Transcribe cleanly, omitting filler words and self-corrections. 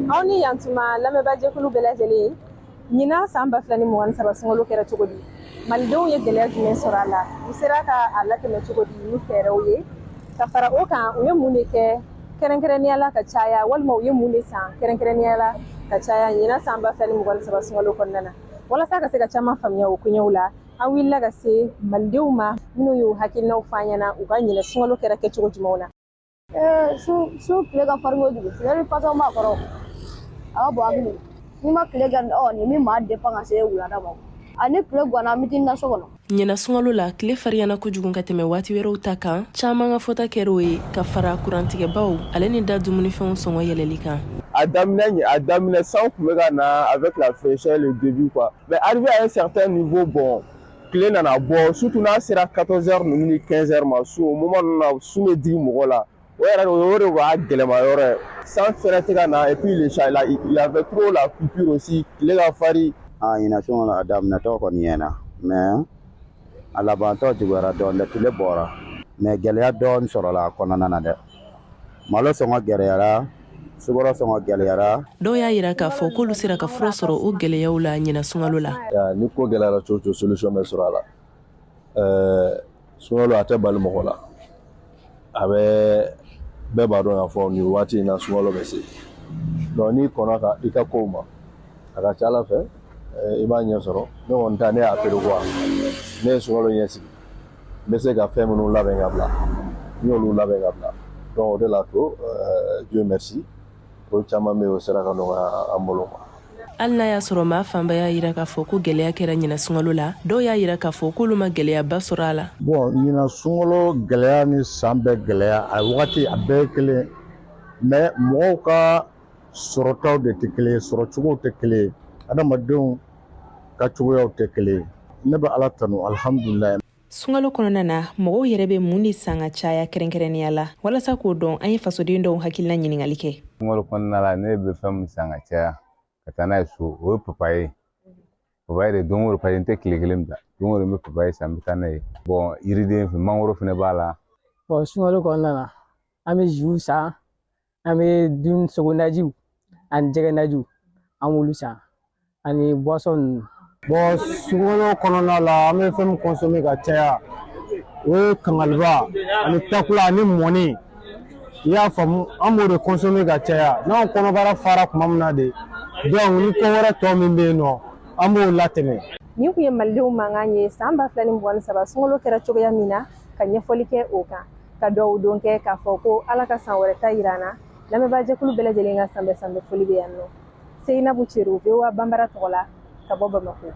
Aw ni yantuma lamɛnbaajɛkulu bɛɛ lajɛlen. Ɲinan san 2023 sunkalo kɛra cogo di? Malidenw ye gɛlɛya jumɛn sɔrɔ a la? U sera ka a latɛmɛ cogo di ni fɛɛrɛw ye? Ka fara o kan, u ye mun de kɛ kɛrɛnkɛrɛnnenya la ka caya, walima u ye mun de san kɛrɛnkɛrɛnnenya la ka caya ɲinan san 2023 sunkalo kɔnɔna na? Walasa ka se ka caman faamuya o koɲɛw la, an wulila ka se malidenw ma minnu y'u hakilinaw fɔ an ɲɛna u ka ɲinɛ sunkalo kɛra kɛcogo jumɛnw na. Su tile ka farin kojugu, tile ni patɔrɔn b'a kɔrɔ, a ka bon hakili. N'i ma tile kɛ, ɔ nin bɛ maa dépend ka se wulada ma. Ani tile ganna, an bɛ t'i na so kɔnɔ. Ɲinan sunkalo la, tile fariyana kojugu ka tɛmɛ waati wɛrɛw ta kan. Caman ka fɔta kɛra o ye, ka fara kurantigɛbaw ale ni da dumunifɛnw sɔngɔ yɛlɛli kan. A daminɛ, a daminɛ, san tun bɛ ka na avec la fraîcheur, le début quoi. Mais arrivé à un certain niveau, bon, tile nana bɔ, surtout n'a sera 14 heures ninnu ni 15 heures ma su, o moment ninnu na, su bɛ digi mɔgɔ la. O yɛrɛ, o de b'a gɛlɛma yɔrɔ ye. San fɛnɛ tɛ ka na, et puis le chat là, il y avait trop la coupure aussi, tile ka farin. A ɲinan sunkalo, a daminɛtɔ kɔni ɲɛna, mais a labantɔ juguyara dɔɔnin dɛ. Tile bɔra, mais gɛlɛya dɔɔnin sɔrɔla a kɔnɔna na dɛ. Malo sɔngɔ gɛlɛyara, sukaro sɔngɔ gɛlɛyara. Dɔw y'a yira k'a fɔ k'olu sera ka fura sɔrɔ o gɛlɛyaw la ɲinan sunkalo la. Ni ko gɛlɛyara cogo cogo, solution bɛ sɔrɔ a la. Sunkalo a tɛ bali mɔgɔ la. A bɛ bɛɛ b'a dɔn k'a fɔ nin waati in na, sunkalo bɛ se. Donc n'i kɔnna ka i ka kow ma, a ka ca ala fɛ, i b'a ɲɛ sɔrɔ. Ne kɔni ta, ne y'a prévoir, ne ye sunkalo ɲɛsigi, n bɛ se ka fɛn minnu labɛn ka bila, n y'olu labɛn ka bila. Donc o de la to, Dieu merci, ko caman bɛ yen, o sera ka nɔgɔya an bolo ma. Hali n'a y'a sɔrɔ maa fanba y'a yira k'a fɔ ko gɛlɛya kɛra ɲinan sunkalo la, dɔw y'a yira k'a fɔ k'olu ma gɛlɛyaba sɔrɔ a la. Bon, ɲinan sunkalo gɛlɛya ni san bɛɛ gɛlɛya, a wagati a bɛɛ ye kelen, mais mɔgɔw ka sɔrɔtaw de tɛ kelen ye, sɔrɔcogow tɛ kelen ye, adamadenw ka cogoyaw tɛ kelen ye. Ne bɛ Ala tanu, alihamudulilayi. Sunkalo kɔnɔna na, mɔgɔw yɛrɛ bɛ mun de san ka caya kɛrɛnkɛrɛnnenya la? Walasa k'o dɔn, an ye fasoden dɔw hakilina ɲininkali kɛ. Sunkalo kɔnɔna la, ne bɛ fɛn min san ka caya ka taa n'a ye so, o ye papaye. Papaye de, don o don, paseke n tɛ tile kelen bila, don o don n bɛ papaye san, n bɛ taa n'a ye. Bon, yiriden fɛ, mangoro fɛnɛ b'a la. Bon, sunkalo kɔnɔna na, an bɛ jus san, an bɛ dun sogo najiw ani jɛgɛ najiw, an b'olu san ani boisson ninnu. Bon, sunkalo kɔnɔna la, an bɛ fɛn min consommer ka caya, o ye kangaliba ani takula ani mɔni, i y'a faamu? An b'o de consommer ka caya. N'anw kɔnɔbara fara tuma min na de, donc ni ko wɛrɛ tɔ min bɛ yen nɔ, an b'o latɛmɛ. Nin kun ye malidenw mankan ye san 2023 sunkalo kɛra cogoya min na, ka ɲɛfɔli kɛ o kan, ka dɔw don kɛ k'a fɔ ko Ala ka san wɛrɛ ta yira an na. Lamɛnbaajɛkulu bɛɛ lajɛlen ka sanbɛ sanbɛ foli bɛ yan nɔ. Seyinabu Cero, VOA Banbara tɔgɔ la, ka bɔ Bamako.